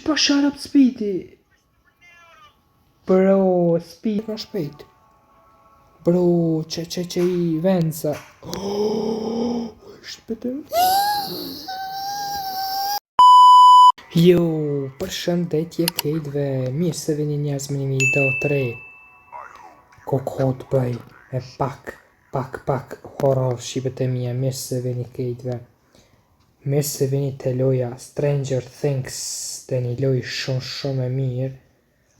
pa shut up Speedy? Bro, Speedy ma shpejt. Bro, që që që i venca. Oh, shpëtëm. Jo, përshëndetje kejtve, mirë se vini njerëz me një video të re. Koko të bëj me pak, pak, pak horror shqipet e mia, mirë se vini kejtve. Mirë se vini te loja Stranger Things, te një lojë shumë shumë e mirë.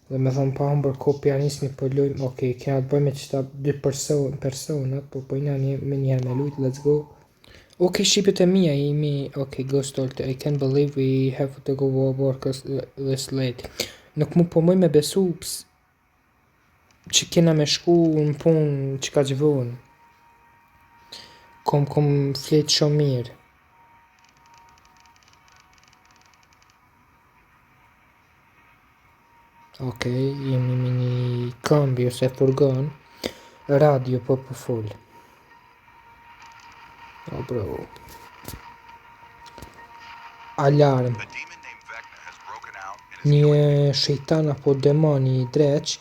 Dhe me thonë pa humbër kohë pja nismi po lujmë, ok, kena të bëjmë me qëta dy person, personat, po po jena një me njëherë me lujt, let's go. Ok, shqipet e mia jemi, ok, ghost told, I can't believe we have to go work this late. Nuk mu po muj me besu ps, që kena me shku në punë që ka që vonë. Kom, kom flet shumë mirë. Ok, jemi me një kambi ose furgon. Radio po po fol. Oh bro. Alarm. Një shejtan apo demon i dreq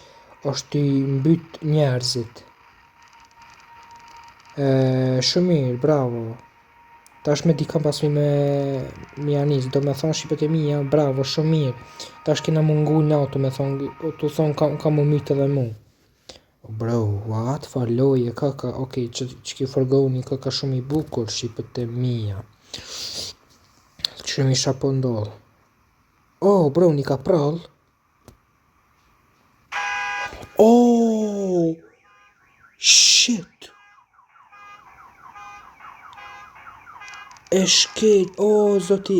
është i mbyt njerëzit. E, shumë mirë, bravo. Tash me dikon pas mi me mi anis, do me thonë shqipet e mia, bravo, shumë mirë. Tash kena mungu në auto, me thonë, tu thonë ka, ka mu myt edhe mu. Oh, bro, what, far loje, ka ka, okej, që, që ki furgoni, ka ka shumë i bukur, shqipet e mia. Që mi isha po ndodh. Oh, bro, një kaprall. Oh, shit. E shkel, oh, zoti,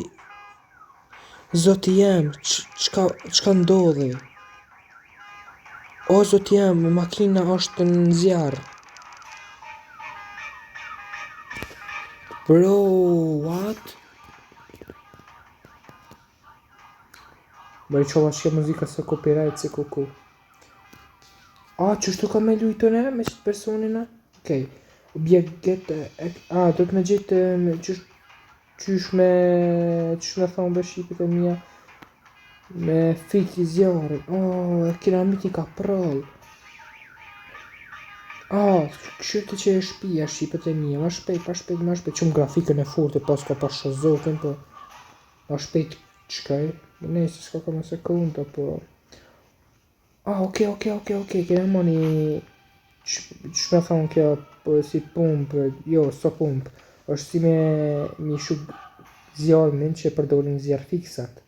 zoti jem, çka, çka ndodhi? O, zoti jem, makina është në zjarr. Bro, what? Bëri qova shke muzika se copyright se kuku. A, qështu ka me lujtë ne, me qëtë personin e? Okej. Objekt get, e, a, do të me gjetë, me, qysh, qysh me, qysh me thonë be shqipet e mia, me fiki zjarrin, oh, e kena myt një kaprall. Ah, kështu të që e shpia shqipet e mia, ma shpejt, ma shpejt, ma shpejt, shumë grafikën e fortë, pas ka pas zotin, po, ma shpejt shkaj, nëse s'ka ka më sekunda, po... Ah, okej, okej, okej, okej, kena më një... Që me thonë kjo, po, si pumpë, jo, so pumpë, është si me mi shuk zjarmin që përdorin zjarrfiksat.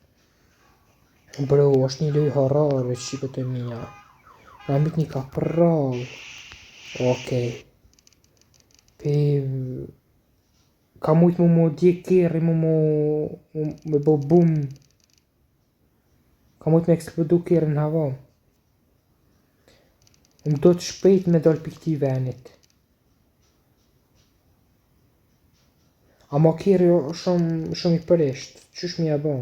Bro, është një lojë horror e shqipet e mia. Na myt një kaprall. Okej. Pe... Ka mujt mu mu djeg kerri, mu mu, mu me bo bum. Ka mujt me eksplodu kerri në hava. Më do të shpejt me dal pi këtij venit. Ama kerri o shumë, shumë i prisht. Qysh mi ja bo?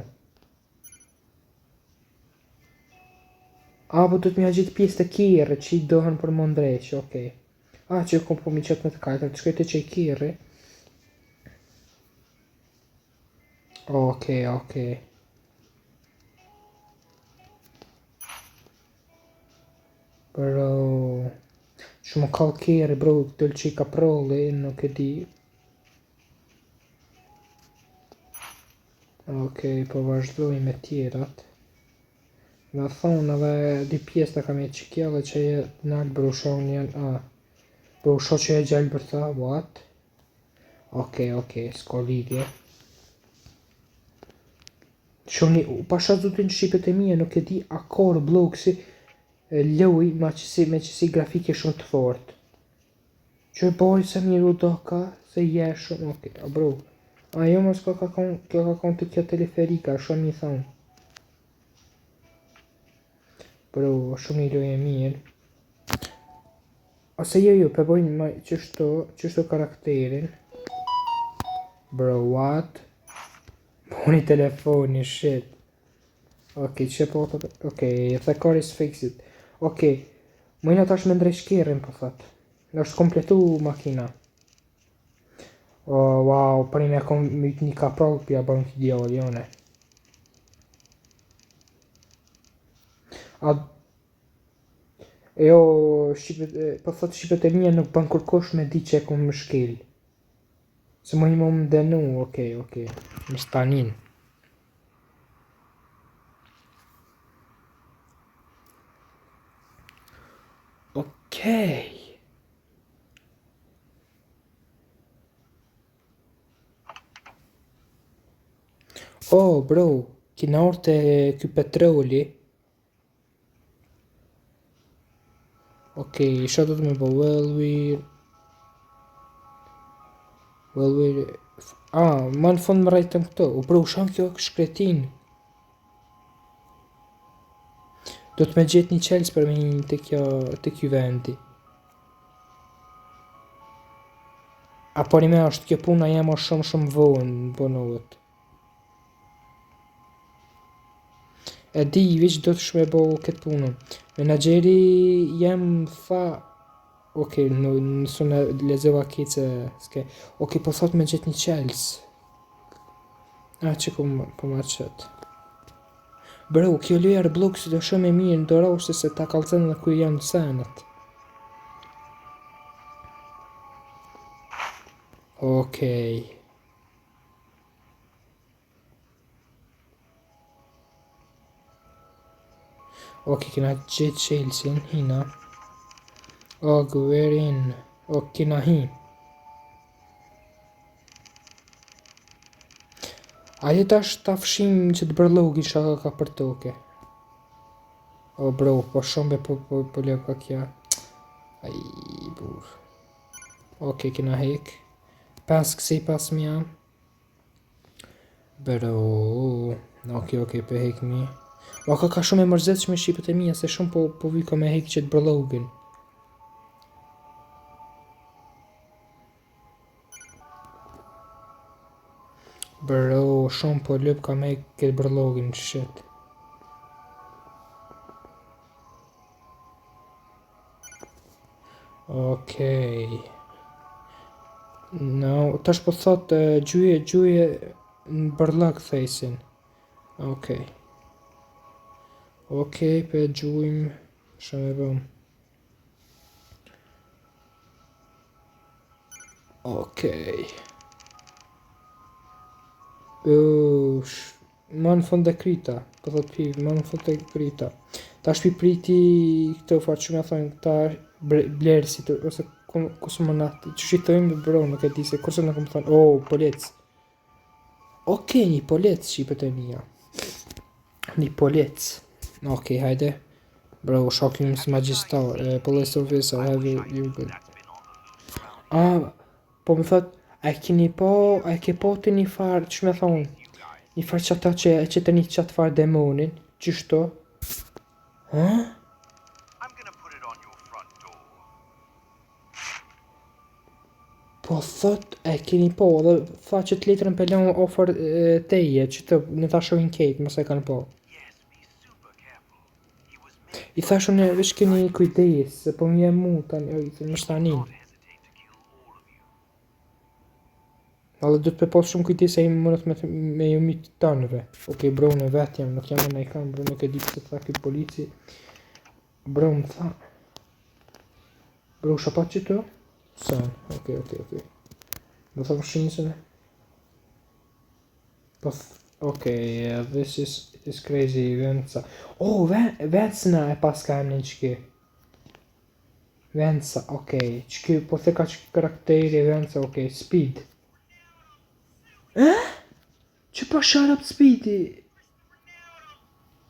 A, po do të m'ja gjetë pjesë të kerrit që i dohen për më ndreq, okej. A, që kom po mi qëtë me të kajtër, të shkoj të qej kerri. Okej, okej. Bro, që më kall kerri, bro, dëllë që i kaprolli, nuk e di. Okej, po vazhdoj me tjerat. Me thonë edhe dy pjesë të kam e që kjo dhe që e nalë bro shoh janë a. Bro shoh që e gjelbër tha, what? Okej, okej, s'ka lidhje. Shumë një, pasha zotin shqipet e mia, nuk e di a ka Robloxi loj me qësi, me qësi grafike shumë të fort. Që e boj se mirë u doka, se je shumë, okej, a bro. A jo mos ka ka kon, kjo ka kon të kjo teleferika, shumë i thonë. Bro, shumë një lojë e mirë. Ose jo, jo, pe bojnë ma qështu, qështu karakterin. Bro, what? Boni telefoni, shit. Okej, që po të... Okej, the car is fixed. Okej, mujna tash me ndreq kerrin, po thot. Është kompletu makina. Oh, wow, për një me kom myt një kaprall, pja bën këtë djallë, jone. A Jo, shqipet, po thot shqipet e mia nuk bën kurkush me di që e kom shkel. Se më një më dënu, okej, okej. Më stanin. Okej. Oh, bro, kina ardhë te ky petroli. Okej, okay, do të me bo well we Well we Ah, më në fund më rrejtëm këto. U bro, shan kjo shkretin. Do të me gjetë një qels për me një të kjo, të kjo vendi. A po një me është kjo puna jem është shumë shumë vonë, bonohet. E di, veç do të shme bo këtë punën. Menaxheri jem tha... Ok, në, nësë në lexova këtë se s'ke... Ok, po thot me gjetë një qels. A, që po, po ma qëtë. Bro, kjo loja Roblox do shumë e mirë në dorose se ta kallzon dhe ku janë senet. Okej. Ok, kena gjetë çelsin, hina. Ok, we're in. Ok, kena hi. Ajde tash ta fshim që të bërllogin shaka ka për toke. O bro, po shumë be po, po, po lë ka kja. Ai, bur. Ok, kena hek. Pas kësi pas mja. Bro, ok, ok, pe hek mi. O, ka ka shumë e mërzetshme shqipet e mia, se shumë po, po vi ka me hek qëtë bërllogin. Bro, shumë po lyp ka me hek këtë bërllogin, shit. Okej. No, tash po thot gjuje, gjuje në bërllok thesin. Okej. Okej, pe gjujmë. Shumë e bëm. Okej. Ush, më në fund e kryta. Po thot pi, më në fund e kryta. Tash pi priti këto farë që me thonë këta blerësit ose ku ku së më natë. Që i thojmë bro, nuk e di se kurse nuk më thonë, oh, polic. Okej, një polic, shqipet e mia. Një polic. Okej, hajde. Bro, shokim si magjistar, eh, police officer, have you, you good? Ah, po më thot, a e keni po, a e ke po të një farë, që me thonë, një farë që ata që e qëtë një qatë farë demonin, qështo? Ha? I'm gonna put it on your front door. Po thot, e keni po, dhe tha që të letrën pe lënë ofër e, teje, që të në ta shohin kejt, mos e kanë po. Yes, be super careful. He was made I thash unë, veç keni kujdes, se po më vjen mu tani, oj, se më shtanin. not hesitate to kill all of you. Alle do të pe pas shumë kujdes se i mundet me, me ju myt tanëve. Okej, bro, në vetë jam, nuk jam në ekran, bro, nuk e di pse tha ky polici. Bro, më tha. Bro, shapa që të? Sen, okej, okej, okej. Do të fshin se ne? Po, okej, yeah, this is, is crazy, Venca. Oh, Ven, Vencna e pas ka emrin që ky. Venca, okej. Që ky, po the ka që karakteri Venca, okej, Speed. Eh? Që po shut up Speedi?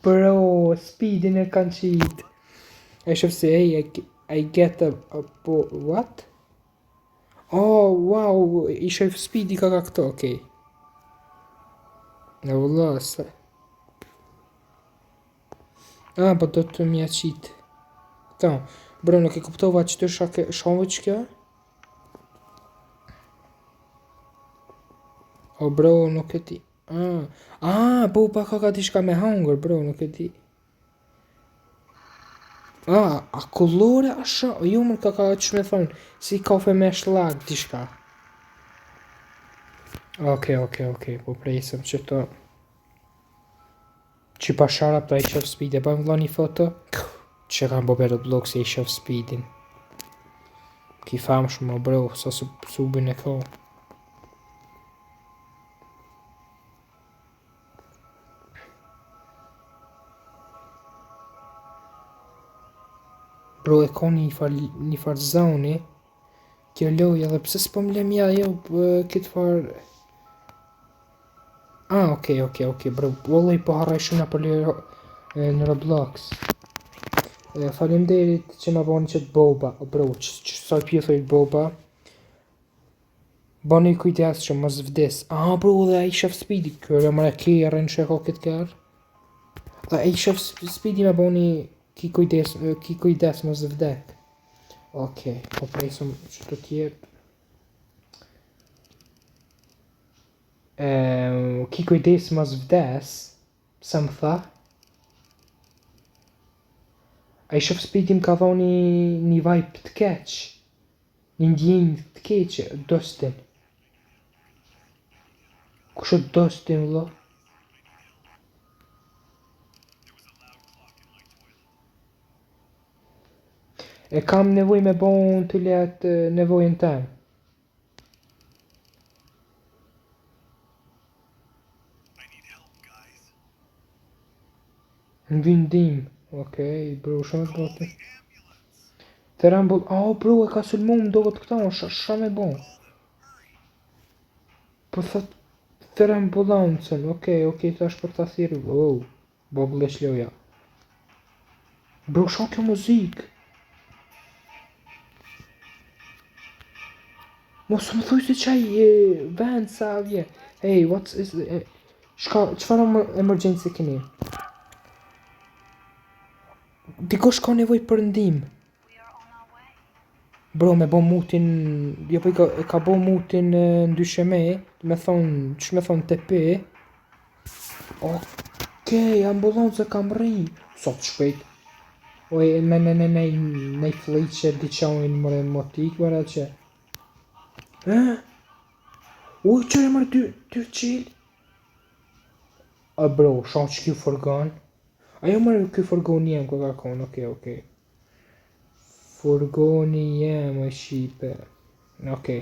Bro, Speedin e kanë qitë. E shef si, hey, I, I get a, a po, what? Oh, wow, i shef Speedi ka ka këto, okej. Në vëlla, se... Ah, po do të mja qitë. Këto, bro, nuk e kuptova që të shake, shove që kjo? O, bro, nuk e di. Ah, ah, po, pa ka ka diçka me hangër, bro, nuk e di. Ah, a kullore a sha, jo më ka ka që me thonë, si kafe me shllag diçka. Okej, okej, okej, po presëm që të... Që pa shara pra i shof speed, e bëjmë vlla një foto? Që kam bo për Roblox e i shof speedin. Ki famshëm o bro, sa subin e ka. Bro e ka një far, një far zoni Kjo lojë edhe pse s'po më lem ja jo këtë far Ah, okej, okay, okej, okay, okej, okay, bro, vëllai po harroj shumë na për lojë në Roblox. E, faleminderit që më boni qët boba, o bro, që, që sa pjesë boba. Bani kujdes që mos vdes. Ah, bro, dhe ai shef Speedy, kjo më kerrin që ka këtë kerr. Dhe ai shef Speedy më boni ki kujdes, ki kujdes mos vdek. Okej, po presim që të tjerë. E, ki kujdes mos vdes, pse më tha? Ai shef Speedy më ka dhonë një, një vibe të keq, një ndjenjë të keqe, Dustin. Kush është Dustin, vëlla? E kam nevojë me bo unë të let nevojën tem. Më vin dim. Okej, bro, shumë e bote. Të rambull, oh, bro, e ka sulmu më duket këta, sh sha me bo. Po thot, thirr ambulancën, okej, okej, tash për ta thirrë, oh, bo glitch loja. Bro, sha kjo muzikë? Mos më thuj se qaj e, vend sa vje. Hey, what is e, shka, çfarë emergency keni? Dikush ka nevojë për ndihmë. Bro, me bo mutin, jo po i ka, e ka bo mutin në dysheme, me thonë, që me thonë tepe. Okej, ambulancë ka mrri. Sot shpejt. Oj, ne ne ne ne ne fliqe diçojnë më motik mëre që. Eh? Oj, qëre mërë dy, dy qil? A bro, sha që ky furgon? Ajo mërë ky furgon jem ku ka konë, okej, okej. Furgoni jem e shqipe. Okej.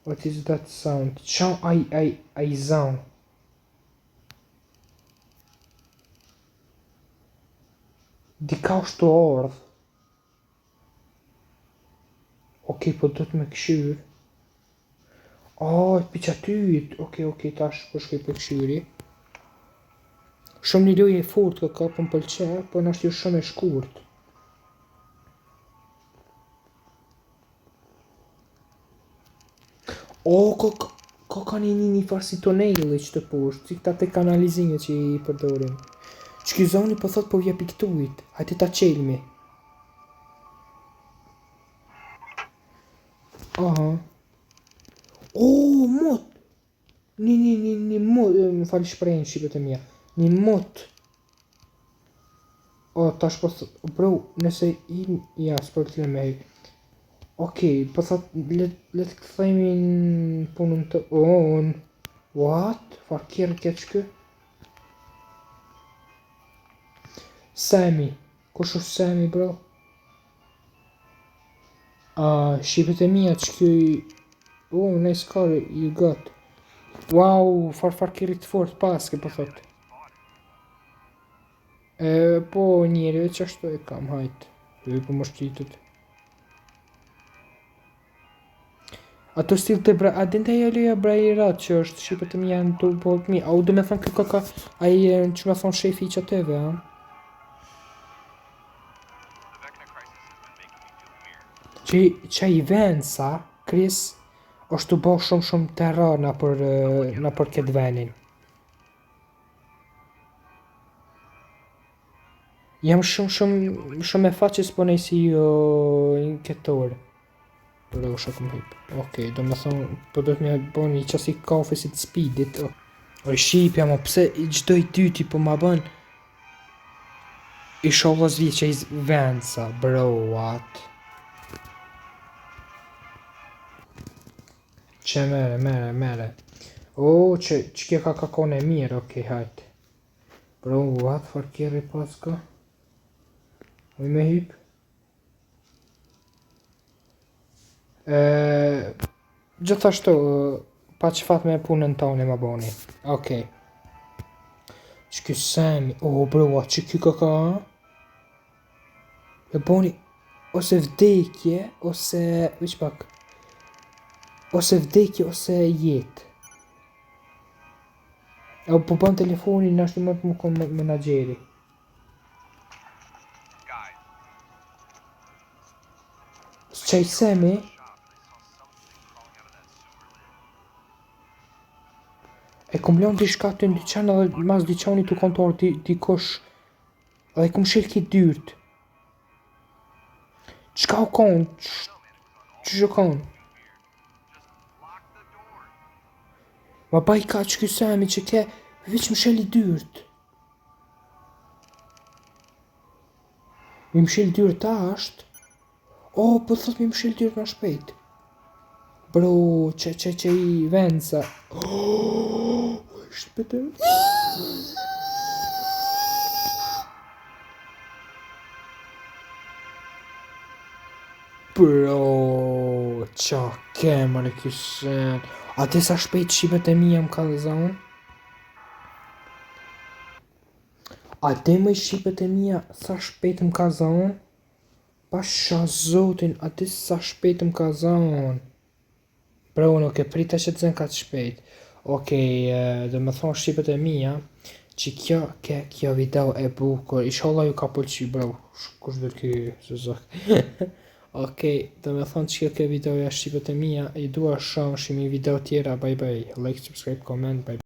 What is that sound? Qa ai ai ai sound? Dika është të ardhë. Okej, po do të me këshyrë. Oh, pi qatyt. Okej, okej, tash po shkoj për këshyri. Shumë një lojë e fortë ka, po më pëlqe, po nështë jo shumë e shkurt. O, ka, ka, ka, ka një një një farë si tuneli që të poshtë, si këta të kanalizime që i përdorim. Që ky zoni po thot po vje piktuit, hajde ta qelmi. Aha. O, mot! Një, një, një, një mot, më falë shprehjen shqipet e mia. Një mot. O, tash po thot, bro, nëse i, ja, s'po të me hy. Okej, po thot, le, le të kthehemi në punën të on. What? Far kjerë keq kë? Sammy. Kush është Sammy, bro? Uh, shqipet e mia që kjo i... Oh, nice car you got. Wow, far far kërri të fort paske, po thot. E, po, njeri, veç ashtu e kam, hajt. E, po më shqitët. Ato stil të bra, a din të ajo loja Brainrot që është shqipet e mia në të po të mi, a u do me thonë kjo ka, ai që me thonë shefi i qateve, a? Që, që i vensa, Chris, është të bo shumë shumë terror në për, në për këtë venin. Jam shumë shumë shumë e faqe s'po nej si jo në këtë orë. Bro, shok më hip. Okej, do me thonë, po do të më bo një qasi kafe si të speedit. O shqipja, mo pse i çdo i dyti po ma bën? Ishallah s'vje që i vensa, bro, what? Që mere, mere, mere. O, që, që kjo ka ka kone mirë, okej, hajt. Bro, what for kerri paska? Uj me hyp? E, gjithashtu, pa që fat me punën tonë ma boni. Okej. Që ky semi, oh bro, a që ky ka ka? E boni, ose vdekje, ose, veç pak, ose vdekje, ose jetë. E po bën telefonin, në ashtu më të më konë menaxheri. Guys, S'qaj semi, shop and I saw something crawling out of that sewer lid. e kom lënë diçka aty në dyqan edhe mas dyqanit u kon të di, dikush edhe kom shel ki dyrt. Çka u kon? Qysh u kon? Just lock the doors. Ma baj ka që ky semi që ke veç më sheli dyrt. Mi më shel dyrt tasht. O, po thot mi më shel dyrt ma shpejt. Bro, që që që i venca. Oh, shpëtëm. Bro, qa ke më ky sen. A ti sa shpejt shqipet e mia më kanë zonë? A ti më shqipet e mia sa shpejt më ka zonë? Pasha zotin, a ti sa shpejt më ka zonë? Bro, nuk e prita që të zënë ka të shpejt. Okej, okay, dhe me thonë shqipet e mia, që kjo ke kjo video e bukur. Inshallah ju ka pëlqy, bro. Kush do ky se zok. Okej, dhe me thonë që kjo ke videoja shqipet e mia, i dua shumë, shihmi video tjera, bye bye. Like, subscribe, comment, bye.